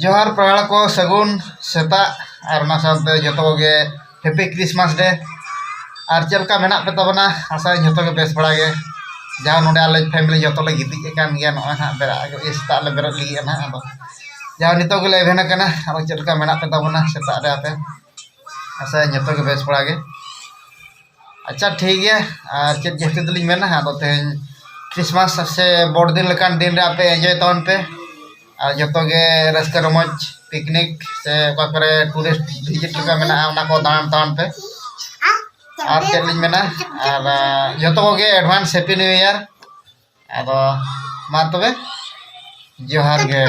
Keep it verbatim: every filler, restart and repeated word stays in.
ᱡᱚᱦᱟᱨ ᱯᱮᱲᱟ ᱠᱚ, ᱥᱟᱹᱜᱩᱱ ᱥᱮᱛᱟᱜ᱾ ᱟᱨ ᱚᱱᱟ ᱥᱟᱶᱛᱮ ᱡᱚᱛᱚ ᱠᱚᱜᱮ Happy Christmas Day᱾ ᱟᱨ ᱪᱮᱫ ᱞᱮᱠᱟ ᱢᱮᱱᱟᱜ ᱯᱮ ᱛᱟᱵᱚᱱᱟ? ᱟᱥᱟᱭᱟᱹᱧ ᱡᱚᱛᱚ ᱜᱮ ᱵᱮᱥ ᱵᱟᱲᱟ ᱜᱮ᱾ ᱡᱟᱦᱟᱸ ᱱᱚᱰᱮ ᱟᱞᱮ family ᱡᱚᱛᱚ ᱞᱮ ᱜᱤᱛᱤᱡ ᱟᱠᱟᱱ ᱜᱮᱭᱟ, ᱱᱚᱜᱼᱚᱭ ᱦᱟᱸᱜ ᱵᱮᱨᱮᱫ ᱥᱮᱛᱟᱜ ᱞᱮ ᱵᱮᱨᱮᱫ ᱞᱟᱹᱜᱤᱫ ᱱᱟᱦᱟᱜ᱾ ᱟᱫᱚ ᱡᱟᱦᱟᱸ ᱱᱤᱛᱚᱜ ᱜᱮᱞᱮ ᱮᱵᱷᱮᱱ ᱟᱠᱟᱱᱟ᱾ ᱟᱫᱚ ᱪᱮᱫ ᱞᱮᱠᱟ ᱢᱮᱱᱟᱜ ᱯᱮ ᱛᱟᱵᱚᱱᱟ ᱥᱮᱛᱟᱜ ᱨᱮ ᱟᱯᱮ? ᱟᱥᱟᱭᱟᱹᱧ ᱡᱚᱛᱚ ᱜᱮ ᱵᱮᱥ ᱵᱟᱲᱟ ᱜᱮ᱾ ᱟᱪᱪᱷᱟ, ᱴᱷᱤᱠ ᱜᱮᱭᱟ᱾ ᱟᱨ ᱪᱮᱫ ᱡᱟᱹᱥᱛᱤ ᱫᱚᱞᱤᱧ ᱢᱮᱱᱟ, ᱟᱫᱚ ᱛᱮᱦᱮᱧ Christmas ᱥᱮ ᱵᱚᱲ ᱫᱤᱱ ᱞᱮᱠᱟᱱ ᱫᱤᱱ ᱨᱮ ᱟᱯᱮ enjoy ᱛᱟᱵᱚᱱ ᱯᱮ᱾ ᱟᱨ ᱡᱚᱛᱚ ᱜᱮ ᱨᱟᱹᱥᱠᱟᱹ ᱨᱚᱢᱚᱡᱽ picnic ᱥᱮ ᱚᱠᱟ ᱠᱚᱨᱮ tourist visit ᱞᱮᱠᱟ ᱢᱮᱱᱟᱜᱼᱟ, ᱚᱱᱟ ᱠᱚ ᱫᱟᱬᱟᱱ ᱛᱟᱵᱚᱱ ᱯᱮ᱾ ᱟᱨ ᱪᱮᱫ ᱞᱤᱧ ᱢᱮᱱᱟ, ᱟᱨ ᱡᱚᱛᱚ ᱠᱚᱜᱮ advance Happy New Year᱾ ᱟᱫᱚ ᱢᱟ ᱛᱚᱵᱮ, ᱡᱚᱦᱟᱨ ᱜᱮ᱾